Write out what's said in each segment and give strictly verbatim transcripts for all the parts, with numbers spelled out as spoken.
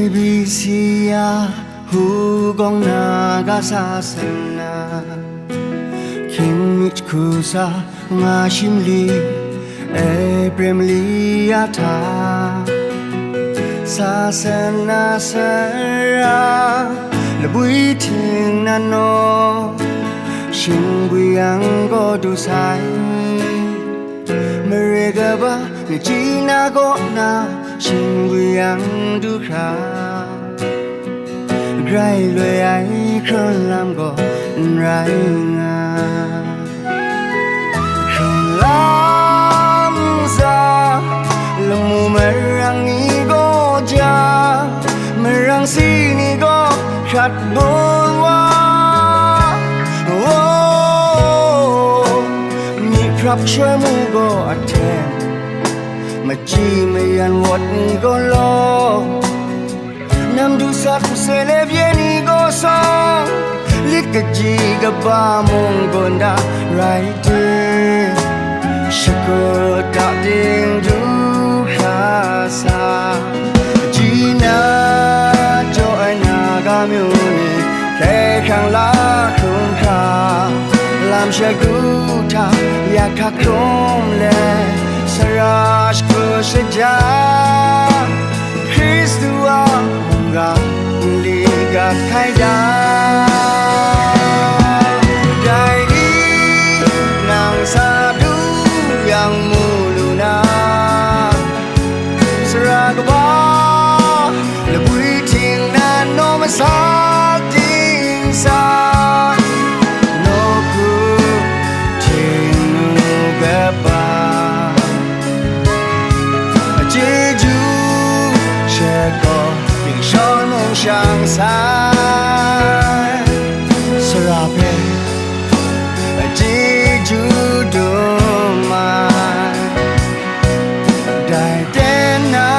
Bisia hugong na ga sa sana, king mit kusa nga shimli, Ebrem li ya ta, sa sana sara, labwi ting na no, shingbwi yang go du sai. Mare kaba ni chyi na kaw na, shingbwi yang du hkra, grai loi ai hkrun lam gaw n rai nga. Hkrun lam za, lamu marang ni gaw ja, marang si ni gaw hkrat bun wa. Oh, myi hprap shoi mu gaw aten, machyi mayan wat ni gaw law, nam du sat nse le bye ni gaw sawng, lit kaji kaba mung gaw nda rai de, shakut da ding du hkra sa, ji na jaw ai na ga myu ni, hkrai hkrang la hkrum hkra, lam shagu hta ya hka hkrum let, sara shagu shaja, Hkristu a mungga nli gat hkai da. Dai ni nang sa du yang mu lu na, sara kaba, labwi ting nan naw masak dingsa, nawku ting nu kaba, chyeju she gaw tingshawng mung shang sai, sara hpe chyeju dum ai. Dai ten na,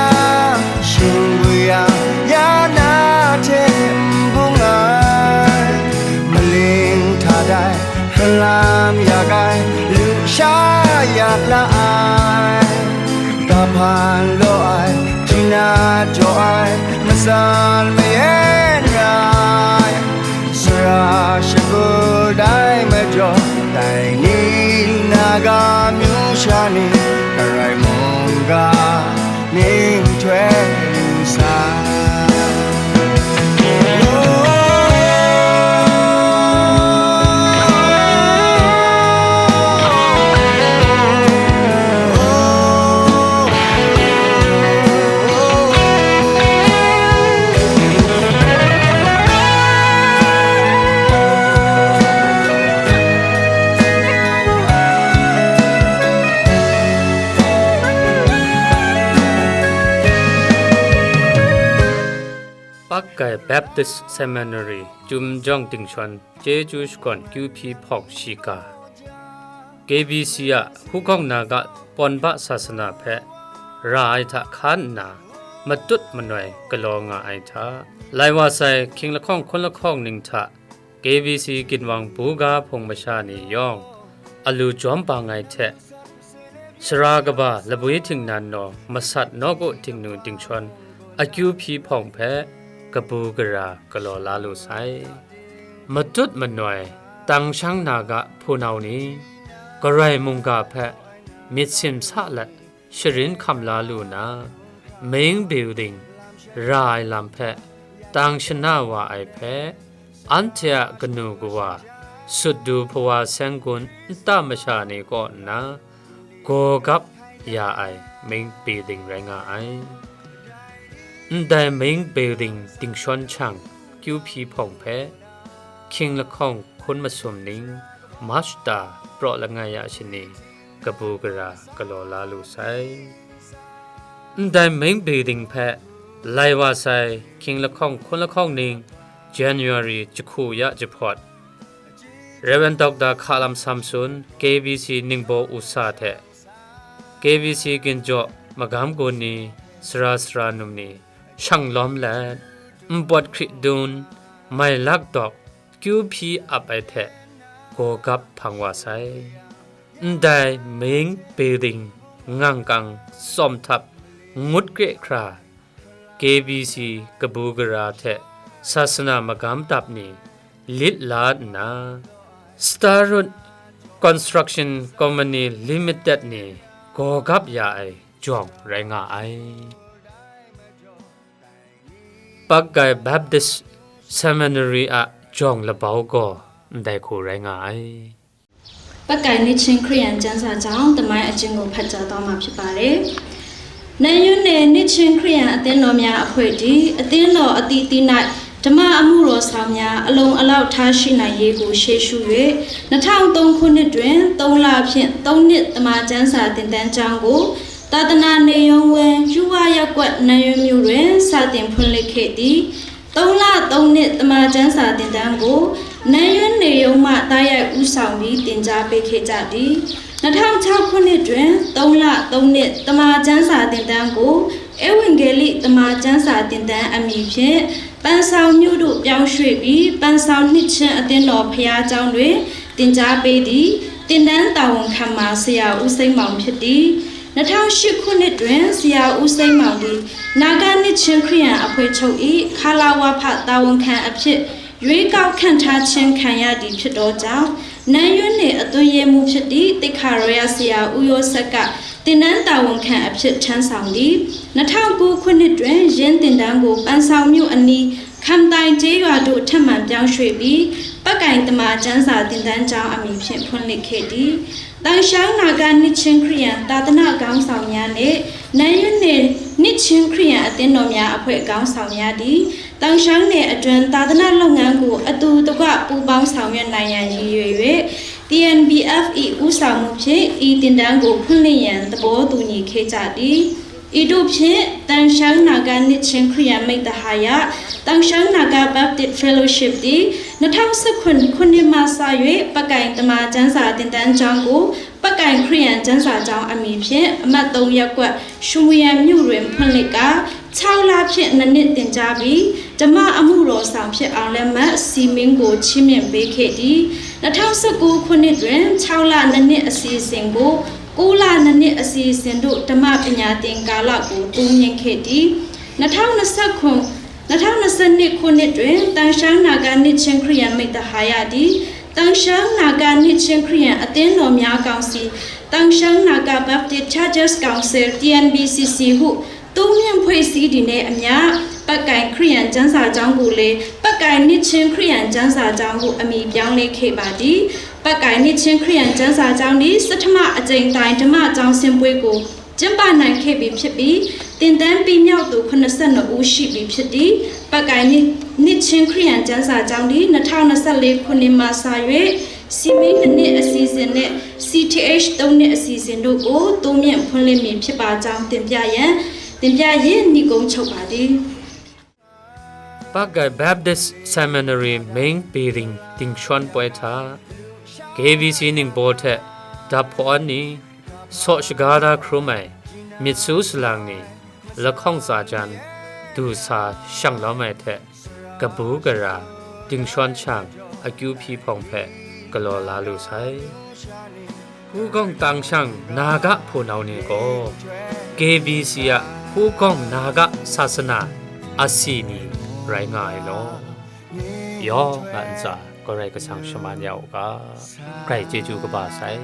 shingbwi yang ya na hte n bung ai, maling hta dai hkrun lam ya ai, lusha ya la ai, kahpan law ai, jina jaw ai, matsan mayen rai, sara shagu dai majaw, dai ni na ga myu sha ni, karai mungga nhtoi lu sa. Pakgai Baptist Seminary, Chyum Jawng Tingshon, Chyeju Shakawn, Kyu Hpyi Hpawng Shiga. K B C a hugawng na ga pawn ba sasana hpe ra ai hta hkan nna, matut manoi galaw nga ai hta, lai wa sai hkying lahkawng hkun lahkawng ning hta K B C ginwang buga hpung masha ni yawng a lu jawm bang ai hte, sara kaba labwi htingnan naw masat nawku tingnu tingshon akyu hpyi hpawng hpe kabu gara galaw la lu sai. Matut manoi tang shang na ga hpunau ni, Karai mungga hpe myit simsa let sharin hkam la lu na, Main Building ra ai lam hpe tang shana wa ai hpe, anhte a kanu kawa, sut du hpawa seng gun nta masha ni kaw nna, gaw gap ya ai Main Building rai nga ai. Ndai Main Building dingshon shang kyu hpyi hpawng hpe, hkying lahkawng hkun masum ning, March ta praw langai ya shani, kabu gara galaw la lu sai. Ndai Main Building hpe lai wa sai hkying lahkawng hkun lahkawng ning, January jahku ya jahpawt, Rev. Doctor Hkalam Samson, K B C Ningbaw Usa hte K B C ginjaw magam gun ni, sara sara num ni, shang lawm let, npawt hkrit dun, mailak dawk, kyu hpyi ap ai hte gaw gap hpang wa sai. Ndai Main Building ngang kang tsawm htap ngut kre hkra, K B C kabu gara hte sasana magam dap ni lit la nna, Starwood Construction Company Limited ni gaw gap ya ai jawng rai nga ai. Pakgai Baptist Seminary a jawng labau gaw ndai hku rai nga ai. ပတ်ကိုင်နှစ်ချင်းခရစ်ယာန်ကျမ်းစာကြောင့်တမိုင်းအကျဉ်းကိုဖတ်ကြားသွားမှာဖြစ်ပါတယ်။ နန်းယွန်းနယ်နှစ်ချင်းခရစ်ယာန်အသင်းတော်များအဖွဲ့တည်အသင်းတော်အသီးသီး၌ဓမ္မအမှုတော်ဆောင်များအလုံအလောက်ထားရှိနိုင်ရေးကိုရှေ့ရှု၍2003ခုနှစ်တွင်3လဖြင့်3နှစ်တမန်ကျမ်းစာသင်တန်းကျောင်းကိုသာသနာနေရုံးဝင်းယူဝရပ်ကွက်နန်းယွန်းမြို့တွင်စတင်ဖွင့်လှစ်ခဲ့သည်။ သုံးလသုံးနှစ်သမ္မာကျမ်းစာသင်တန်းကိုနန်းယွန်းနေရုံးမှတိုက်ရိုက်ဦးဆောင်ပြီးသင်ကြားပေးခဲ့ကြသည်။ နှစ်ထောင်ခြောက်ခုနှစ်တွင်သုံးလသုံးနှစ်သမ္မာကျမ်းစာသင်တန်းကိုဧဝံဂေလိသမ္မာကျမ်းစာသင်တန်းအမည်ဖြင့်ပန်ဆောင်မြို့သို့ပြောင်းရွှေ့ပြီးပန်ဆောင်နှစ်ချင်းအသင်းတော်ဘုရားကျောင်းတွင်သင်ကြားပေးသည်။ သင်တန်းတာဝန်ခံမှာဆရာဦးစိမ်းမောင်ဖြစ်သည်။ နှစ်ထောင်ရှစ်ခုနှစ်တွင်ဆရာဦးစိမ်းမောင်သည်နာဂနှစ်ချင်းခရစ်ယာန်အဖွဲ့ချုပ်၏ခလာဝါဖတာဝန်ခံအဖြစ်ရွေးကောက်ခန့်ထားခြင်းခံရသည်ဖြစ်သောကြောင့်နန်းယွန်းနှင့်အသွင်ရေးမှုဖြစ်သည့်တိခါရောရဆရာဦးရောဆက်ကတင်နန်းတာဝန်ခံအဖြစ်ထမ်းဆောင်သည်။နှစ်ထောင်ကိုးခုနှစ်တွင်ရင်းတင်တန်းကိုပန်းဆောင်မြို့အနီးခမ်တိုင်ကျေးရွာသို့ထပ်မံပြောင်းရွှေ့ပြီးပက်ကင်တမန်ကျမ်းစာသင်တန်းကျောင်းအမည်ဖြင့်ဖွင့်လှစ်ခဲ့သည်။တန်ရှမ်းနာဂနှစ်ချင်းခရစ်ယာန်သာသနာ့ခေါင်းဆောင်များနှင့်နန်းယွန်းနယ်နှစ်ချင်းခရစ်ယာန်အသင်းတော်များအဖွဲ့ခေါင်းဆောင်များသည်တန်ရှမ်းနယ်အတွင်းသာသနာ့လုပ်ငန်းကိုအတူတကွပူးပေါင်းဆောင်ရွက်နိုင်ရန်ရည်ရွယ်၍ TNBF ၏ ဦးဆောင်မှုဖြင့်ဤသင်တန်းကိုဖွင့်လှစ်ရန်သဘောတူညီခဲ့ကြသည်။ဤသို့ဖြင့်တန်ရှမ်းနာဂနှစ်ချင်းခရစ်ယာန်မိတ်သဟာယတန်ရှမ်းနာဂ Baptist Fellowship သည်နှစ်ထောင်ဆယ့်ခုနှစ်ခုနှစ်မှစ၍ပကင်တမန်ကျမ်းစာသင်တန်းကျောင်းကိုပကင်ခရစ်ယာန်ကျမ်းစာကျောင်းအမည်ဖြင့်အမှတ်သုံးရပ်ကွက်ရွှေမုံရံမြို့တွင်ဖွင့်လှစ်ကာခြောက်လဖြင့်နှစ်နှစ်သင်ကြားပြီးဓမ္မအမှုတော်ဆောင်ဖြစ်အောင်လက်မှတ်စီမင်းကိုချီးမြှင့်ပေးခဲ့သည်။နှစ်ထောင်ဆယ့်ကိုးခုနှစ်တွင်ခြောက်လနှစ်နှစ်အစီအစဉ်ကိုကိုးလနှစ်နှစ်အစီအစဉ်သို့ဓမ္မပညာသင်ကာလကိုတိုးမြှင့်ခဲ့သည်။နှစ်ထောင်နှစ်ဆယ့်ခုနှစ်နှစ်ထောင်နှစ်ဆယ့်နှစ်ခုနှစ်တွင်တန်ရှမ်းနာဂနှစ်ချင်းခရစ်ယာန်မိတ်သဟာယသည်တန်ရှမ်းနာဂနှစ်ချင်းခရစ်ယာန်အသင်းတော်များကောင်စီတန်ရှမ်းနာဂ Baptist Churches Council TNBCC ဟုတိုးမြှင့်ဖွဲ့စည်းသည်နှင့်အမျှပတ်ကိုင်ခရစ်ယာန်ကျမ်းစာကျောင်းကိုလည်းပတ်ကိုင်နှစ်ချင်းခရစ်ယာန်ကျမ်းစာကျောင်းဟုအမည်ပြောင်းလဲခဲ့ပါသည်။ပတ်ကိုင်နှစ်ချင်းခရစ်ယာန်ကျမ်းစာကျောင်းသည်စထမအကြိမ်တိုင်ဓမ္မကျောင်းဆင်းပွဲကိုကျင်းပနိုင်ခဲ့ပြီဖြစ်ပြီးတင်တန်းပြီးမြောက်သူ82ဦးရှိပြီဖြစ်သည်။ပတ်ကိုင်နှစ်နှစ်ချင်းခရစ်ယာန်ကျမ်းစာကျောင်းသည်2024ခုနှစ်မှစ၍စီမင်းနှစ်နှစ်အစီအစဉ်နှင့် CTH သုံးနှစ်အစီအစဉ်တို့ကိုတိုးမြင့်ဖွင့်လှစ်မည်ဖြစ်ပါကြောင်းတင်ပြရန်တင်ပြရင်းနှီးကုန်းချုပ်ပါသည်။ Pakgai Baptist Seminary Main Building ติงชอน poi hta K B C ningbaw hte dap hpaw ni saw shaga da hkrum ai myit su salang ni lahkawng tsa jan du sa shang lawm ai hte kabu gara dingshon shang akyu hpyi hpawng hpe galaw la lu sai. Hugawng tang shang Naga hpunau ni gaw K B C a Hugawng Naga sasana asi ni rai nga ai law, yawng a ntsa Karai Kasang shaman ya u ga, grai chyeju kaba sai.